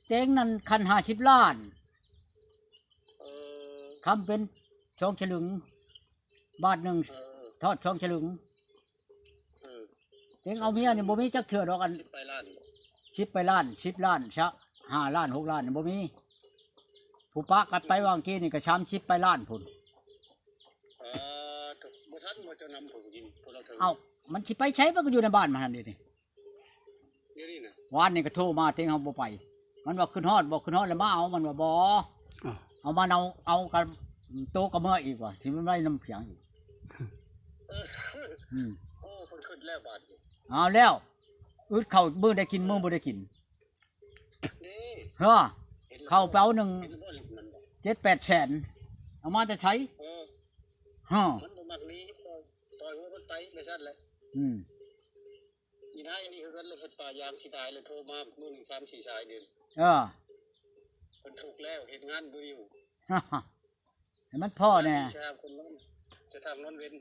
ເຕັງນັ້ນຄັນຫ້າສິບລ້ານ ເອີ ຄຳເປັນສອງສະລຶງ ບາດໜຶ່ງ ເອີ ທອດສອງສະລຶງ ເອີ ເຕັງເອົາເມຍນີ້ບໍ່ມີຈັກເທື່ອດອກ ອັນ ສິບປາຍລ້ານ ສິບປາຍລ້ານ ສິບລ້ານຊະ ຫ້າລ້ານ ຫົກລ້ານນີ້ບໍ່ມີ. ຜູ້ປະກັນໄປຫວ່າງກີ້ນີ້ກໍສາມສິບປາຍລ້ານພຸ້ນ. ເອີ ບໍ່ທັນບໍ່ເຈົ້ານຳຜູ້ຍິງ ພວກລາວເຖິງ ເອົ້າ ມັນຊິໄປໃສ ມັນກໍຢູ່ໃນບ້ານມັນຫັ້ນເດນີ້. ດຽວນີ້ນະ ວານນີ້ກໍໂທມາ ເຕັງເຮົາບໍ່ໄປ ມັນວ່າ "ຂຶ້ນຮອດບໍ່? ຂຶ້ນຮອດແລ້ວມາເອົາ." ມັນວ່າ "ບໍ່ ເອົາມາເອົາ ເອົາກັນໂຕກໍເມືອອີກວ່າ ຊິມັນໄວ້ນຳພຽງອີກ." ເອີ ອືມ ໂອ້ ເພິ່ນຂຶ້ນແລ້ວບາດນີ້ ເອົາແລ້ວ ອຶດເຂົ້າມື້ໄດ້ກິນ ມື້ບໍ່ໄດ້ກິນ ເອີ ເຮົາໄປເອົາໜຶ່ງ ເຈັດແປດແສນ ເອົາມາແຕ່ໃສ? ເອີ ຮະ ມັນບໍ່ມັກໜີ ປ່ອຍ ປ່ອຍຫົວມັນໄປແບບນັ້ນແຫຼະ ອືມ. ອີນາຍອັນນີ້ຄືກັນ ເຮັດປ່າຢາງຊິຕາຍ ແລ້ວໂທມາມື້ໜຶ່ງສາມສີ່ສາຍເດ້ ເອີ ເພິ່ນທຸກແລ້ວ ເຮັດງານບໍ່ຢູ່ ໃຫ້ມັນພໍແດ່ ຊິທາງຄົນນອນ ຊິທາງນອນເວັນ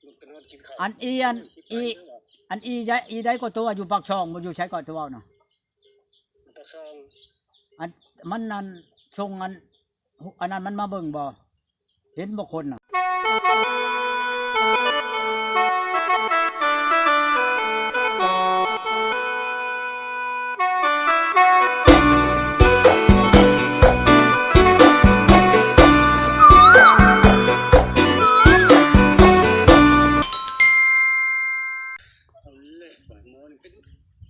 ລຸກໄປນອນກິນເຂົ້າ ອັນອີ ອັນອີ ອັນອີໃດ ອີໃດກໍຕົວ ຢູ່ປາກຊ່ອງບໍ່ ຢູ່ໃສກໍຕົວນະ ປາກຊ່ອງ ອັນມັນນັ້ນ ສົ່ງອັນ ອັນນັ້ນມັນມາເບິ່ງບໍ່? ເຫັນບໍ່ຄົນນະ?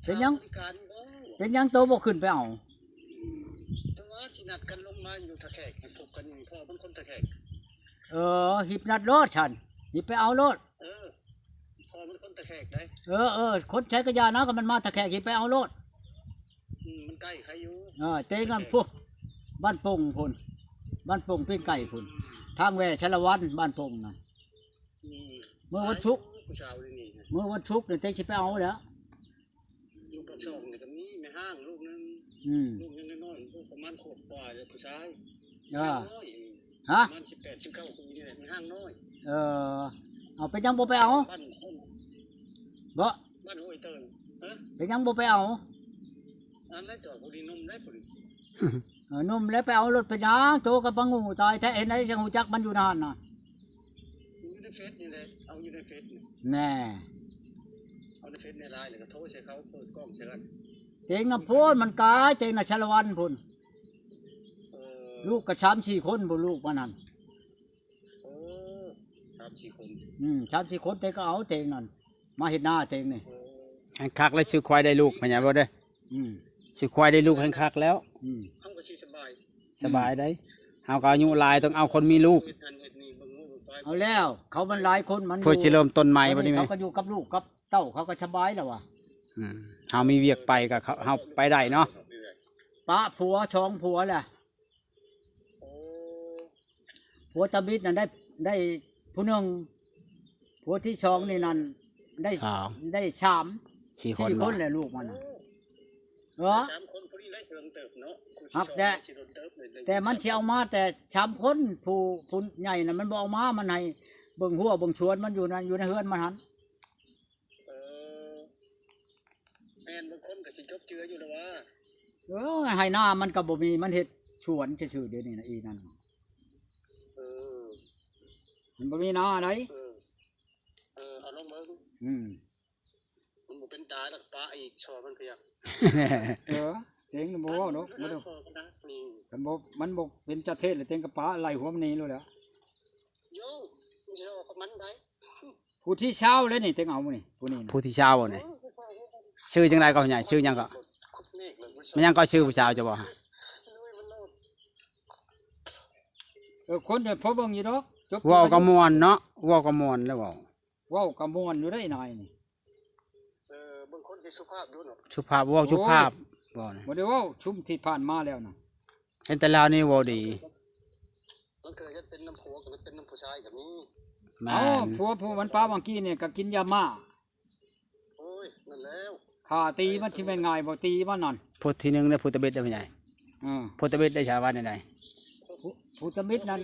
ເປັນຫຍັງ ເປັນຫຍັງໂຕບໍ່ຂຶ້ນໄປເອົາ? ແຕ່ວ່າຊິນັດກັນລົງມາຢູ່ທ່າແຂກ ພົບກັນຢູ່ນີ້ ເພາະມັນຄົນທ່າແຂກ. ເອີ ຮີບນັດໂລດຊັ້ນ ຮີບໄປເອົາໂລດ. ເອີ ເພາະມັນຄົນທ່າແຂກໄດ໋. ເອີ ເອີ ຄົນໃສກໍຢ່ານະ ຄັນມັນມາທ່າແຂກ ຮີບໄປເອົາໂລດ. ອືມ ມັນໃກ້ໃຄຢູ່. ເອີ ເຕັງນັ້ນພຸ້ນ ບ້ານໂປ່ງພຸ້ນ ບ້ານໂປ່ງປີ້ງໄກ່ພຸ້ນ ທາງແວ່ສາລະວັນ ບ້ານໂປ່ງນັ້ນ. ອືມ ມື້ວັນສຸກ ຜູ້ສາວນີ້ນະ ມື້ວັນສຸກນີ້ເຕັງຊິໄປເອົາແລ້ວ. ຢູ່ປາກຊ່ອງນີ້ກໍມີແມ່ຮ້າງລູກໜຶ່ງ. ອືມ ລູກຍັງນ້ອຍໆ ລູກປະມານຂວບກວ່າແລ້ວ ຜູ້ຊາຍ. ເອີ ຮະ ປະມານສິບແປດ ສິບເກົ້າປີນີ້ແຫຼະ ແມ່ຮ້າງນ້ອຍ. ເອີ ເອົາ ເປັນຫຍັງບໍ່ໄປເອົາ? ບ້ານ ບໍ່ ບ້ານຫ້ວຍເຕີນ. ຮະ ເປັນຫຍັງບໍ່ໄປເອົາ? ອັນນັ້ນຕົວະ ຜູ້ນີ້ໜຸ່ມໄດ໋ ຜູ້ນີ້. ເອີ ໜຸ່ມແລ້ວໄປເອົາໂລດ ເປັນຫຍັງ? ໂຕກໍປາງໂງ່ຕາຍແທ້ ເຮັດໃດຈັ່ງຮູ້ຈັກມັນຢູ່ນານນະ? ຢູ່ໃນເຟສນີ້ແຫຼະ ເອົາຢູ່ໃນເຟສນີ້. ແນ່ ເອົາໃນເຟສໃນລາຍ ແລ້ວກໍໂທໃສ່ເຂົາ ເປີດກ້ອງໃສ່ກັນ. ເຕັງນະພຸ້ນ ມັນກາຍ ເຕັງນະສາລະວັນພຸ້ນ. ເອີ ລູກກໍສາມສີ່ຄົນພຸ້ນ ລູກມັນຫັ້ນ. ໂອ້ ສາມສີ່ຄົນ. ອືມ ສາມສີ່ຄົນ ເຕັງກໍເອົາເຕັງນັ້ນ ມາເຮັດນາເຕັງນີ້. ໂອ້ ແຮງຄັກເລີຍ ຊື້ຄວາຍໄດ້ລູກ ພະຍາບໍ່ເດ້. ອືມ ຊື້ຄວາຍໄດ້ລູກແຮງຄັກແລ້ວ. ອືມ ເຮົາກໍຊິສະບາຍ ສະບາຍໄດ໋. ເຮົາກໍອາຍຸຫຼາຍ ຕ້ອງເອົາຄົນມີລູກ. ເຮັດນັ້ນເຮັດນີ້ ເບິ່ງງົວເບິ່ງຄວາຍ. ເອົາແລ້ວ ເຂົາມັນຫຼາຍຄົນ ມັນ ເພື່ອຊິເລີ່ມຕົ້ນໃໝ່. ບັດນີ້ເຂົາກໍຢູ່ກັບລູກກັບເຕົ້າ ເຂົາກໍສະບາຍແລ້ວວ່າ. ອືມ ເຮົາມີວຽກໄປກໍເຮົາໄປໄດ້ເນາະ. ປະຜົວສອງຜົວແຫຼະ. ໂອ້ ຜົວຕາບິດນັ້ນໄດ້ ໄດ້ຜູ້ໜຶ່ງ ຜົວທີສອງນີ້ນັ້ນໄດ້ ສາມ ໄດ້ສາມສີ່ຄົນ. ສີ່ຄົນແຫຼະລູກມັນນະ. ເອີ ສາມຄົນຜູ້ນີ້ໄດ້ເຖິງເຕີບເນາະ. ຮັກແດ່ ແຕ່ມັນຊິເອົາມາແຕ່ສາມຄົນ ຜູ້ ຜູ້ໃຫຍ່ນະມັນບໍ່ເອົາມາ ມັນໃຫ້ເບິ່ງຮົ້ວເບິ່ງສວນມັນຢູ່ນະ ຢູ່ໃນເຮືອນມັນຫັ້ນ. ເອີ ແມ່ນ ບາງຄົນກໍຊິຈົບເຈືອຢູ່ແລ້ວວ່າ. ເອີ ໄຮ່ນາມັນກໍບໍ່ມີ ມັນເຮັດສວນຊື່ໆ ດຽວນີ້ນະ ອີນັ້ນ. ເອີ ມັນບໍ່ມີນາໃດ໋. ເອີ ເອີ ເອົາລອງເບິ່ງ. ອືມ ມັນບໍ່ເປັນຕາແລ້ວກໍປະອີກ ຊໍມັນກໍຢາກ. ເອີ ເຕັງບໍ່ເວົ້າດອກ ບໍ່ ຄັນບໍ່ ມັນບໍ່ເປັນຈາເທດແລ້ວ ເຕັງກໍປະໄລ່ຫົວມັນໜີໂລດແຫຼະ. ໂຍ ມັນຊິເວົ້າກັບມັນໄດ້. ຜູ້ທີຊາວແລ້ວນີ້ ເຕັງເອົານີ້ ຜູ້ນີ້ນະ. ຜູ້ທີຊາວນີ້ ເອີ ຊື່ຈັ່ງໃດກໍ ໃຫຍ່ ຊື່ຫຍັງກໍ? ແມ່ນຫຍັງກໍຊື່ຜູ້ສາວເຈົ້າບໍ່? ເອີ ຄົນພໍເບິ່ງຢູ່ດອກ ຈົບ ເວົ້າກໍມ່ວນເນາະ ເວົ້າກໍມ່ວນແລ້ວເວົ້າ. ເວົ້າກໍມ່ວນຢູ່ໄດ໋ນາຍນີ້. ເອີ ບາງຄົນຊິສຸພາບຢູ່ເນາະ. ສຸພາບ ເວົ້າສຸພາບ ເວົ້ານະ ບໍ່ໄດ້ເວົ້າຊຸມທີ່ຜ່ານມາແລ້ວນະ. ເຫັນແຕ່ລາວນີ້ເວົ້າດີ. ລາງເທື່ອເຮັດເປັນນຳຜົວ ກໍເປັນນຳຜູ້ຊາຍກໍມີ. ແມ່ນ ເອົ້າ ຜົວຜູ້ມັນປະຫວ່າງກີ້ນີ້ກໍກິນຢາມ້າ. ໂອ້ຍ ນັ້ນແລ້ວ ຂ້າຕີມັນຊິແມ່ນງ່າຍບໍ່ ຕີມັນນັ້ນ. ຜູ້ທີໜຶ່ງເດ້ ຜູ້ຕາບິດເດ້ ພໍ່ໃຫຍ່. ເອີ ຜູ້ຕາບິດໄດ້ສາວານໃດ? ຜູ້ ຜູ້ຕາບິດນັ້ນ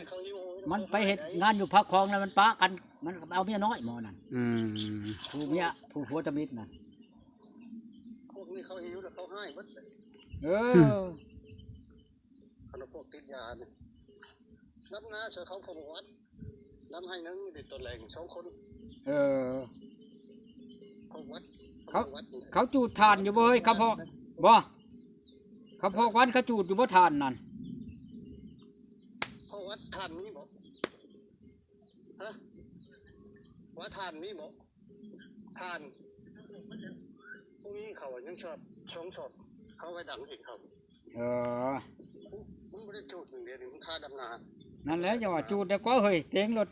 ມັນໄປເຮັດງານຢູ່ພະຄອງ ແລ້ວມັນປະກັນ ມັນເອົາເມຍນ້ອຍໝໍນັ້ນ. ອືມ ຜູ້ເມຍ ຜູ້ຜົວຕາບິດນັ້ນ. ທີ່ເຂົາຫິວແລ້ວເຂົາຮ້າຍເບິດເລີຍ. ເອີ ຄັນວ່າພວກຕິດຢານີ້ ດຳນາຊ່ວຍເຂົາພວກວັດ ດຳໄຮ່ໜຶ່ງ ໄດ້ຕອນແລງສອງຄົນ. ເອີ ພວກວັດ ເຂົາ ເຂົາຈູດຖ່ານຢູ່ບໍ່ເຮີ້ຍ? ເຂົາພໍ ບໍ່ ເຂົາພໍວັດເຂົາຈູດຢູ່ບໍ່ຖ່ານນັ້ນ? ພໍວັດຖ່ານມີບໍ່? ຮະ ວ່າຖ່ານມີບໍ່? ຖ່ານບໍ່ມີ. ເຂົາຍັງຊອບສອງຊອບ ເຂົາໄວ້ດັງເອງເຂົາ. ເອີ ມັນບໍ່ໄດ້ຈູດຢ່າງດຽວນີ້ ມັນຄາດຳນາ. ນັ້ນແຫຼະ ຢ່າວ່າຈູດແລ້ວກວ່າເຮີ້ຍ ເຕັງໂລດ.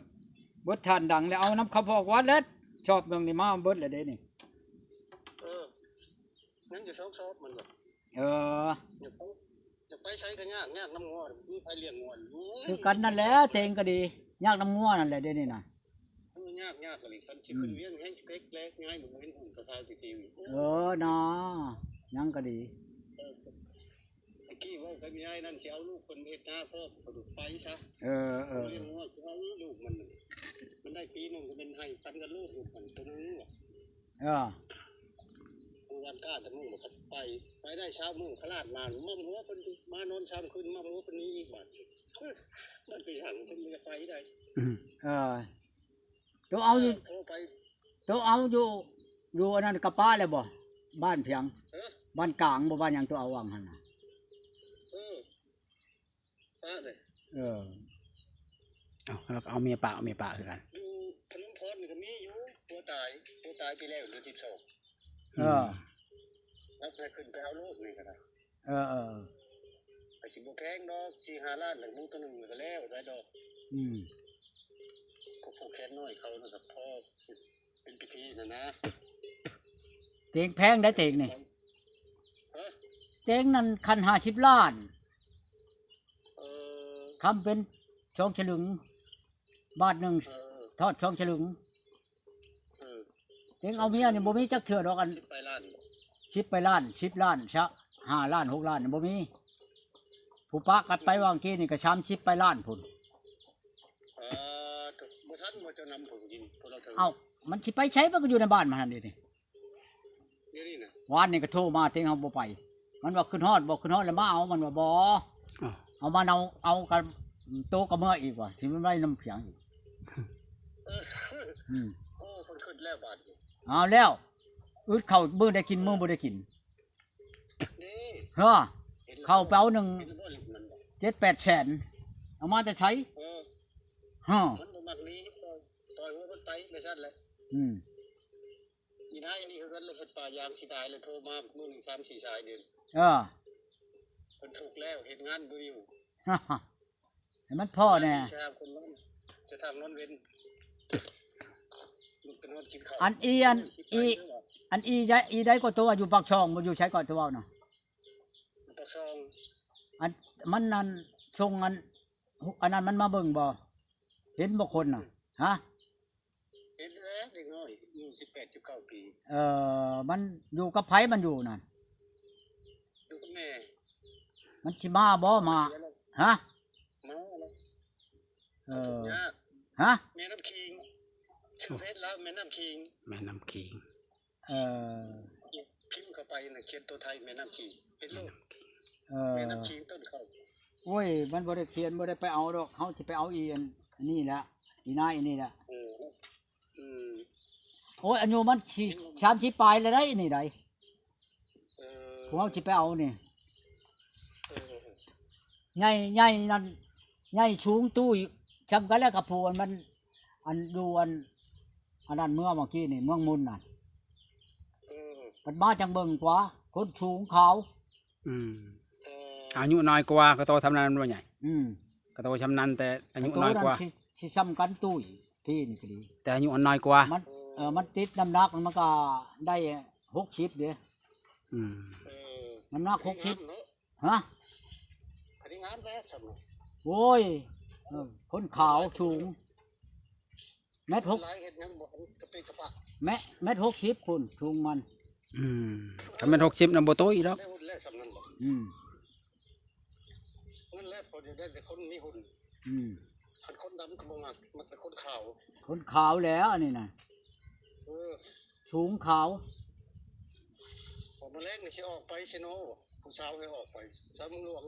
ເບິດຖ່ານດັງແລ້ວ ເອົານຳເຂົາພອກວັດແລ້ວ ຊອບໜຶ່ງນີ້ມາເບິດແລ້ວເດ້ນີ້. ເອີ ຍັງຢູ່ສອງຊອບມັນວ່າ. ເອີ ຢາກໄປ ຢາກໄປໃສກໍຍາກ ຍາກນຳງົວ ມີໃຜລ້ຽງງົວ. ໂອ້ຍ ຄືກັນນັ້ນແຫຼະ ເຕັງກໍດີ ຍາກນຳງົວນັ້ນແຫຼະເດນີ້ນະ. ໂອ້ຍ ຍາກ ຍາກອີ່ຫຼີ. ຄັນຊິຂຶ້ນວຽງແຮງເຕັກແລກງ່າຍ ບໍ່ເຫັນຫຸ່ງກະຊາຍຊິຊີວິດ. ເອີນາ ຍັງກໍດີ. ເອີ ຕະກີ້ເວົ້າກັບຍາຍນັ້ນ ຊິເອົາລູກເພິ່ນເຮັດນາພ້ອມ ໄປຊະ. ເອີ ເອີ ລ້ຽງງົວ ຊິເອົາລູກມັນ ມັນໄດ້ປີໜຶ່ງກໍແມ່ນໃຫ້ປັນກັນໂລດ ລູກມັນໂຕໜຶ່ງ. ເອີ ມື້ວານກ້າແຕ່ມື້ ມັນກໍໄປ ໄປໄດ້ຊາວມື້ ຂະຫຼາດມາ ມາຫົວເພິ່ນ ມານອນຊາມຄືນ ມາຫົວເພິ່ນໜີອີກບາດ. ມັນໄປຫຍັງ ເພິ່ນບໍ່ຢາກໄປໄດ໋. ເອີ ໂຕເອົາຢູ່ ເອີ ໂທໄປ ໂຕເອົາຢູ່ ຢູ່ອັນນັ້ນກະປ້າແລ້ວບໍ່? ບ້ານພຽງ ເອີ ບ້ານກາງບໍ່ ບ້ານຫຍັງ ໂຕເອົາຫວ່າງຫັ້ນນະ. ເອີ ປະເລີຍ. ເອີ ເອົາ ເອົາເມຍປະ ເອົາເມຍປະຄືກັນ. ຢູ່ພະນົມພອນນີ້ກໍມີຢູ່ ຜົວຕາຍ ຜົວຕາຍປີແລ້ວເດືອນສິບສອງ. ເອີ ອືມ ລັກໃຫ້ຂຶ້ນໄປເອົາໂລດນີ້ກໍໄດ້. ເອີໆ ກໍຊິບໍ່ແພງດອກ ສີ່ຫ້າລ້ານ ແລ້ວລູກໂຕໜຶ່ງກໍແລ້ວໄດ້ດອກ. ອືມ ພວກຜູ້ແຂນນ້ອຍເຂົານະ ກໍພໍເປັນພິທີນັ້ນນະ. ເຕັງແພງໄດ໋ເຕັງນີ້. ຮະ? ເຕັງນັ້ນຄັນຫ້າສິບລ້ານ. ເອີ ຄຳເປັນສອງສະລຶງ ບາດໜຶ່ງ ເອີ ທອດສອງສະລຶງ. ເອີ ເຕັງເອົາເມຍນີ້ບໍ່ມີຈັກເທື່ອດອກ. ອັນ ສິບປາຍລ້ານ ສິບປາຍລ້ານ ສິບລ້ານຊະ ຫ້າລ້ານ ຫົກລ້ານນີ້ບໍ່ມີ. ຜູ້ປະກັນໄປຫວ່າງກີ້ນີ້ກໍສາມສິບປາຍລ້ານພຸ້ນ. ເອີ ບໍ່ທັນບໍ່ເຈົ້ານຳຜູ້ຍິງ ພວກລາວເຖິງ. ເອົ້າ ມັນຊິໄປໃສ? ມັນກໍຢູ່ໃນບ້ານມັນຫັ້ນເດນີ້. ດຽວນີ້ນະ ວານນີ້ກໍໂທມາ ເຕັງເຮົາບໍ່ໄປ. ມັນວ່າຂຶ້ນຮອດບໍ່ ຂຶ້ນຮອດແລ້ວມາເອົາ. ມັນວ່າບໍ່ ເອົາ ເອົາມັນເອົາ ເອົາກັນໂຕກໍເມືອອີກວ່າ ຊິມັນໄວ້ນຳພຽງອີກ. ເອີ ອືມ ໂອ້ ເພິ່ນຂຶ້ນແລ້ວບາດນີ້. ເອົາແລ້ວ ອຶດເຂົ້າມື້ໄດ້ກິນ ມື້ບໍ່ໄດ້ກິນ. ນີ້ ເຮີ້ ເຂົ້າເປົາໜຶ່ງ ເຫັນບໍ່ ເຈັດແປດແສນ ເອົາມາແຕ່ໃສ? ເອີ ເຮີ້ ມັນບໍ່ມັກດີ ປ່ອຍ ປ່ອຍຫົວມັນໄປແບບນັ້ນແຫຼະ. ອືມ ອີນາຍອັນນີ້ຄືກັນ ເຮັດປ່າຢາງຊິຕາຍ ແລ້ວໂທມາມື້ໜຶ່ງສາມສີ່ສາຍເດ. ເອີ ເພິ່ນທຸກແລ້ວ ເຮັດງານບໍ່ຢູ່. ໃຫ້ມັນພໍ້ແດ່ ຊາມຄົນນອນ ຈະທາງນອນເວັນ ລຸກໄປນອນກິນເຂົ້າ. ອັນອີ ອັນອີ ອັນອີໃດ ອີໃດກໍຕົວຢູ່ປາກຊ່ອງ ບໍ່ຢູ່ໃສກໍຕົວເນາະ ປາກຊ່ອງ. ອັນມັນນັ້ນ ສົ່ງອັນ ອັນນັ້ນມັນມາເບິ່ງບໍ່? ເຫັນບໍ່ຄົນນະ? ຮະ? ເຫັນແລ້ວ ເດັກນ້ອຍອາຍຸສິບແປດ ສິບເກົ້າປີ. ເອີ ມັນຢູ່ກັບໃຜ ມັນຢູ່ນັ້ນ? ຢູ່ກັບແມ່. ມັນຊິມາບໍ່? ມາ ເສຍແລ້ວ. ຮະ? ມາແລ້ວ. ເອີ ທຸກຍາກ. ຮະ? ແມ່ນ້ຳຂີງ ຊື່ເຟສລາວ ແມ່ນ້ຳຂີງ. ແມ່ນ້ຳຂີງ. ເອີ ພິມເຂົ້າໄປນະ ຂຽນຕົວໄທ ແມ່ນ້ຳຂີງ ເຫັນໂລດ. ເອີ ແມ່ນ້ຳຂີງຕົ້ນເຂົ້າ. ໂອ້ຍ ມັນບໍ່ໄດ້ຂຽນ ບໍ່ໄດ້ໄປເອົາດອກ ເຮົາຊິໄປເອົາອີອັນນີ້ແຫຼະ ອີນາຍອັນນີ້ແຫຼະ. ເອີ ອືມ ໂອ້ຍ ອາຍຸມັນສີ່ ສາມສິບປາຍແລ້ວໄດ໋ ນີ້ໄດ໋. ເອີ ພວກເຮົາຊິໄປເອົານີ້. ເອີ ໃຫຍ່ ໃຫຍ່ນັ້ນ ໃຫຍ່ສູງຕູ້ສ່ຳກັນແລ້ວກັບຜູ້ອັນມັນ ອັນຢູ່ອັນ ອັນນັ້ນເມືອເມື່ອກີ້ນີ້ ເມືອງມຸນນະ. ເອີ ເພິ່ນມາຈັ່ງເບິ່ງກວ່າ ຄົນສູງຂາວ. ອືມ ເອີ ອາຍຸນ້ອຍກວ່າ ກະໂຕສ່ຳນັ້ນບໍ່ໃຫຍ່. ອືມ ກະໂຕສ່ຳນັ້ນ ແຕ່ອາຍຸນ້ອຍກວ່າ ກະໂຕນັ້ນຊິ ຊິສ່ຳກັນຕຸ້ຍ ທີ່ນີ້ກໍດີ ແຕ່ອາຍຸນ້ອຍກວ່າ. ມັນ ເອີ ມັນຕິດນ້ຳໜັກ ມັນກໍໄດ້ຫົກສິບເດ້. ອືມ ເອີ ນ້ຳໜັກຫົກສິບ. ຮະ? ອັນນີ້ງາມແທ້ຊ່ຳ. ໂອ້ຍ ເອີ ຄົນຂາວສູງ ແມັດຫົກ ຫຼາຍເຮັດຫຍັງບໍ່ ອັນກະປິກະປະ ແມັດ ແມັດຫົກສິບພຸ້ນສູງມັນ. ອືມ ຄັນແມ່ນຫົກສິບນະບໍ່ໂຕອີກດອກ. ໄດ້ຮຸ່ນແລ້ວຊ່ຳນັ້ນບໍ່? ອືມ ນັ້ນແຫຼະ ພໍຈະໄດ້ແຕ່ຄົນມີຮຸ່ນ. ອືມ ຄັນຄົນດຳກໍບໍ່ມັກ ມັກແຕ່ຄົນຂາວ. ຄົນຂາວແຫຼະ ອັນນີ້ນະ. ເອີ ສູງຂາວ. ໂອ້ ມື້ແລງນີ້ຊິອອກໄປເຊໂນ ຜູ້ສາວໃຫ້ອອກໄປ ສາວເມືອງຫຼວງ.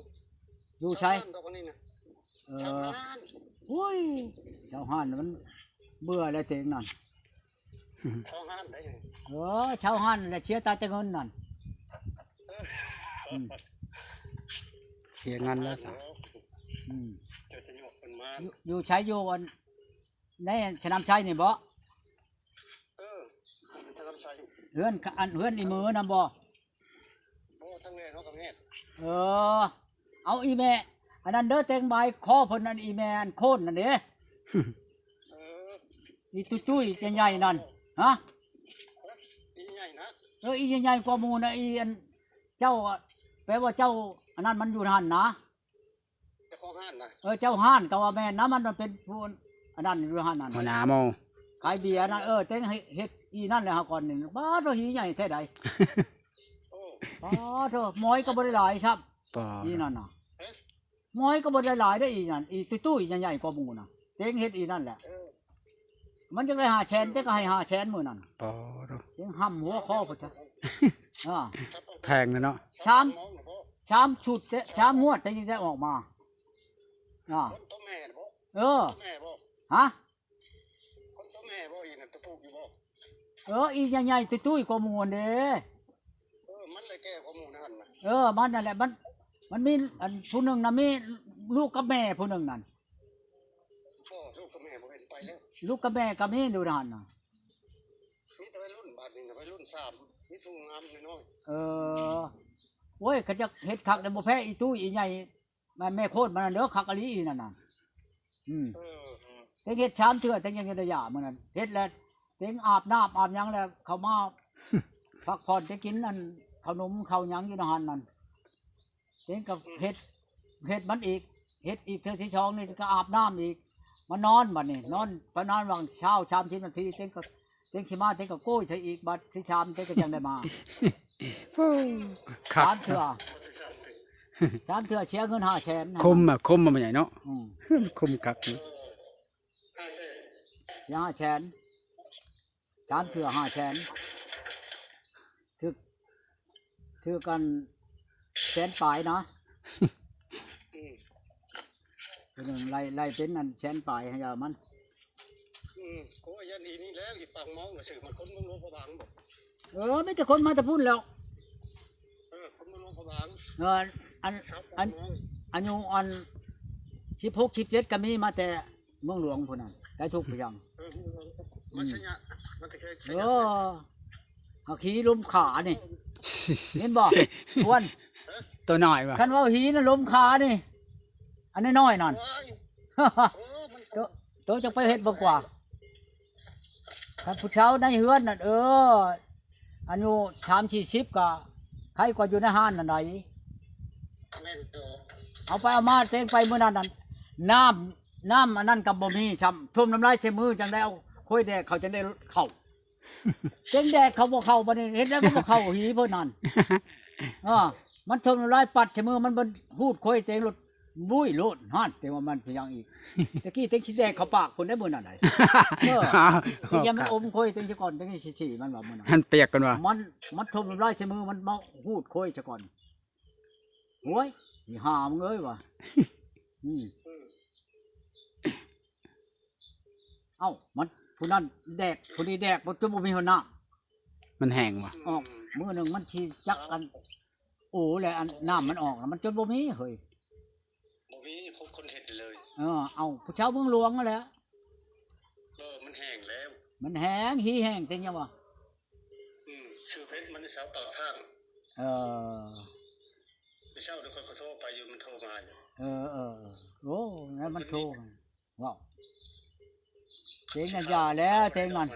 ຢູ່ໃສ? ຊາວຮ້ານດອກອັນນີ້ນະ. ເອີ ຊາວຮ້ານ. ໂອ້ຍ ຊາວຮ້ານມັນເບື່ອແລ້ວເຕັງນັ້ນ. ຊາວຮ້ານໄດ໋. ເອີ ຊາວຮ້ານແຫຼະ ເສຍຕາຍແຕ່ເງິນນັ້ນ. ເອີ ອືມ ເສຍເງິນແລ້ວຊະ. ອືມ ເຈົ້າຈະຍົກເພິ່ນມາ. ຢູ່ ຢູ່ໃສ? ຢູ່ອັນ ໃນສະໜາມໄຊນີ້ບໍ? ເອີ ສະໜາມໄຊ. ເຮືອນ ອັນ ເຮືອນອີ່ເໝີນຳບໍ? ບໍ່ ທາງແມ່ເຮົາກໍແມ່ນ. ເອີ ເອົາອີ່ແມ່ ອັນນັ້ນເດີ ແຕ່ງບາຍຄໍເພິ່ນ ອັນອີ່ແມ່ອັນໂຄນນັ້ນເດ້. ເອີ ອີຕຸ້ຍໆ ໃຫຍ່ໆ ນັ້ນ. ຮະ? ອີໃຫຍ່ນະ. ເອີ ອີໃຫຍ່ໆ ກວ່າໝູ່ນະ ອີອັນ ເຈົ້າ ແປວ່າເຈົ້າອັນນັ້ນມັນຢູ່ຫັ້ນນະ. ເຈົ້າຂອງຮ້ານນະ. ເອີ ເຈົ້າຮ້ານກໍວ່າແມ່ນນະ ມັນ ມັນເປັນຜູ້ອັນນັ້ນຢູ່ຫັ້ນນັ້ນ ຫົວໜ້າໝໍ ຂາຍເບຍນັ້ນ. ເອີ ແຕ່ງໃຫ້ເຮັດອີນັ້ນແຫຼະ ຫາກ່ອນນີ້ ບາດ ຫີໃຫຍ່ແທ້ໃດ. ໂອ້ ປາໂທ ໝອຍກໍບໍ່ໄດ້ຫຼາຍຊ້ຳ. ປາ ອີນັ້ນນະ ເອີ ໝອຍກໍບໍ່ໄດ້ຫຼາຍເດ້ ອີນັ້ນ ອີຕຸ້ຍໆ ໃຫຍ່ໆ ກວ່າໝູ່ນະ ແຕ່ງເຮັດອີນັ້ນແຫຼະ. ເອີ ມັນຈັກໄດ້ຫ້າແສນ ແຕ່ກໍໃຫ້ຫ້າແສນມື້ນັ້ນ. ປາໂທ ຍັງຫ້ຳຫົວຄໍພຸ້ນຊະ. ອ່າ ແພງເນາະ. ສາມ ສາມຊຸດເດ້ ສາມງວດແຕ່ຍັງໄດ້ອອກມາ. ອ່າ ຄົນໂຕແມ່ນະບໍ? ເອີ ຄົນໂຕແມ່ບໍ? ຮະ? ຄົນໂຕແມ່ບໍ ອີນັ້ນ ໂຕຜູ້ຢູ່ບໍ? ເອີ ອີໃຫຍ່ໆ ຕຸ້ຍໆ ກວ່າໝູ່ຫັ້ນເດ້. ເອີ ມັນລະແກ່ກວ່າໝູ່ນັ້ນນະ. ເອີ ມັນນັ້ນແຫຼະ ມັນ ມັນມີອັນຜູ້ໜຶ່ງນະ ມີລູກກັບແມ່ຜູ້ໜຶ່ງນັ້ນ. ໂອ້ ລູກກັບແມ່ບໍ່ເຫັນໄປແລ້ວ. ລູກກັບແມ່ກໍມີຢູ່ຫັ້ນນະ. ມີແຕ່ໄວລຸ້ນບາດນີ້ນະ ໄວລຸ້ນສາມ ມີຜູ້ງາມນ້ອຍໆ. ເອີ ໂອ້ຍ ເຂົາຈະເຮັດຄັກແລ້ວ ບໍ່ແພ້ອີຕຸ້ຍອີໃຫຍ່ ແມ່ ແມ່ໂຄດມັນນັ້ນເດີ ຄັກອີ່ຫຼີອີນັ້ນນະ. ອືມ ເອີ ແຕ່ເຮັດສາມເທື່ອ ແຕ່ຍັງໄດ້ຢາມື້ນັ້ນ ເຮັດແລ້ວ ແຕ່ອາບນ້ຳອາບຫຍັງແລ້ວ ເຂົ້າມາພັກຜ່ອນ ແຕ່ກິນອັນເຂົ້າໜົມເຂົ້າຫຍັງຢູ່ໃນຫັ້ນນັ້ນ ແຕ່ກໍເຮັດ ເຮັດມັນອີກ ເຮັດອີກເທື່ອທີສອງນີ້ກໍອາບນ້ຳອີກ ມານອນບັດນີ້ ນອນ ໄປນອນຫວ່າງເຊົ້າສາມສິບນາທີ ແຕ່ກໍ ແຕ່ຊິມາ ແຕ່ກໍໂກຍໃສ່ອີກ ບັດທີສາມ ແຕ່ກໍຈັ່ງໄດ້ມາ. ໂອ້ ຄັກ ສາມເທື່ອ ສາມເທື່ອເສຍເງິນຫ້າແສນ. ຄົມອະ ຄົມອະ ແມ່ໃຫຍ່ເນາະ. ອືມ ຄົມຄັກຢູ່. ເສຍຫ້າແສນ ສາມເທື່ອຫ້າແສນ ຖືກ ຖືກກັນແສນປາຍນະ. ອືມ ເທື່ອໜຶ່ງໄລ່ ໄລ່ເປັນອັນແສນປາຍໃຫ້ຍາມັນ. ອືມ ໂອ້ຍ ຢ້ານອີນີ້ແລ້ວ ອີປາກໝອງ ຊື່ມັນຄົນເມືອງຫຼວງພະບາງບໍ? ເອີ ມີແຕ່ຄົນມາແຕ່ພຸ້ນແລ້ວ. ເອີ ຄົນເມືອງຫຼວງພະບາງ. ເອີ ອັນ ອັນ ອາຍຸອັນສິບຫົກ ສິບເຈັດ ກໍມີມາແຕ່ ເມືອງຫຼວງພຸ້ນນະ ໄດ້ທຸກໄປຍັງ. ເອີ ມາໄຊຍະ ມາແຕ່ໄຊຍະ. ເອີ ເຮົາຂີ່ລົມຂານີ້ ເຫັນບໍ່? ຄວນ ໂຕນ້ອຍວ່າ ຄັນເວົ້າຫີນະ ລົມຂານີ້ ອັນນ້ອຍໆນັ້ນ. ໂຕ ໂຕຈະໄປເຮັດເບິ່ງກວ່າ ຄັນຜູ້ຊາວໃນເຮືອນນັ້ນ ເອີ ອາຍຸສາມສີ່ສິບ ກໍໄຄກວ່າຢູ່ໃນຮ້ານນັ້ນໃດ໋. ແມ່ນໂຕ ເອົາໄປເອົາມາ ແຕ່ງໄປມື້ນັ້ນນັ້ນ ນ້ຳ ນ້ຳອັນນັ້ນກໍບໍ່ມີຊ້ຳ ຖົ່ມນ້ຳລາຍໃສ່ມື ຈັ່ງໄດ້ເອົາໂຄຍແດກເຂົາ ຈັ່ງໄດ້ເຂົ້າ ເຕັງແດກເຂົາບໍ່ເຂົ້າ ບັດນີ້ເຮັດແລ້ວກໍບໍ່ເຂົ້າ ຫີເພິ່ນນັ້ນ. ເອີ ມັນຖົ່ມນ້ຳລາຍປັດໃສ່ມື ມັນບໍ່ຮູດໂຄຍເຕັງໂລດ ບຸ້ຍໂລດ. ຫັ້ນ ເຕັງວ່າມັນເປັນຫຍັງອີກ ຕະກີ້ເຕັງຊິແດກເຂົ້າປາກພຸ້ນໄດ໋ ມື້ນັ້ນໃດ໋. ເອີ ເຕັງຢ່າມັນອົມໂຄຍເຕັງຊະກ່ອນ ເຕັງຊິສີມັນວ່າມື້ນັ້ນ ມັນປຽກກ່ອນວ່າ ມັນ ມັນຖົ່ມນ້ຳລາຍໃສ່ມື ມັນມາຮູດໂຄຍຊະກ່ອນ. ໂອ້ຍ ອີຫ່າມຶງເອີຍວ່າ. ອືມ ເອົ້າ ມັນ ຜູ້ນັ້ນແດກ ຜູ້ນີ້ແດກ ບໍ່ ຈົນບໍ່ມີຫົວໜ້າ ມັນແຫ້ງວ່າ. ອອກ ມື້ໜຶ່ງມັນຊິຈັກອັນ ໂອ້ ແລະ ອັນນ້ຳມັນອອກ ມັນຈົນບໍ່ມີເຮີ້ຍ. ບໍ່ມີຄົນເຮັດເລີຍ. ເອີ ເອົາ ຜູ້ຊາວເມືອງຫຼວງຫັ້ນແຫຼະ. ເອີ ມັນແຫ້ງແລ້ວ ມັນແຫ້ງ ຫີແຫ້ງເຕັງຫຍັງວະ. ອືມ ຊື່ເພັດ ມັນຢູ່ແຖວປາກທາງ. ເອີ ມື້ເຊົ້ານີ້ຂ້ອຍກໍໂທໄປຢູ່ ມັນໂທມາຢູ່. ເອີ ເອີ ເອີ ໂອ້ ແລ້ວມັນໂທ ເວົ້າ ເຕັງນັ້ນຢ່າແລ້ວ ເຕັງນັ້ນ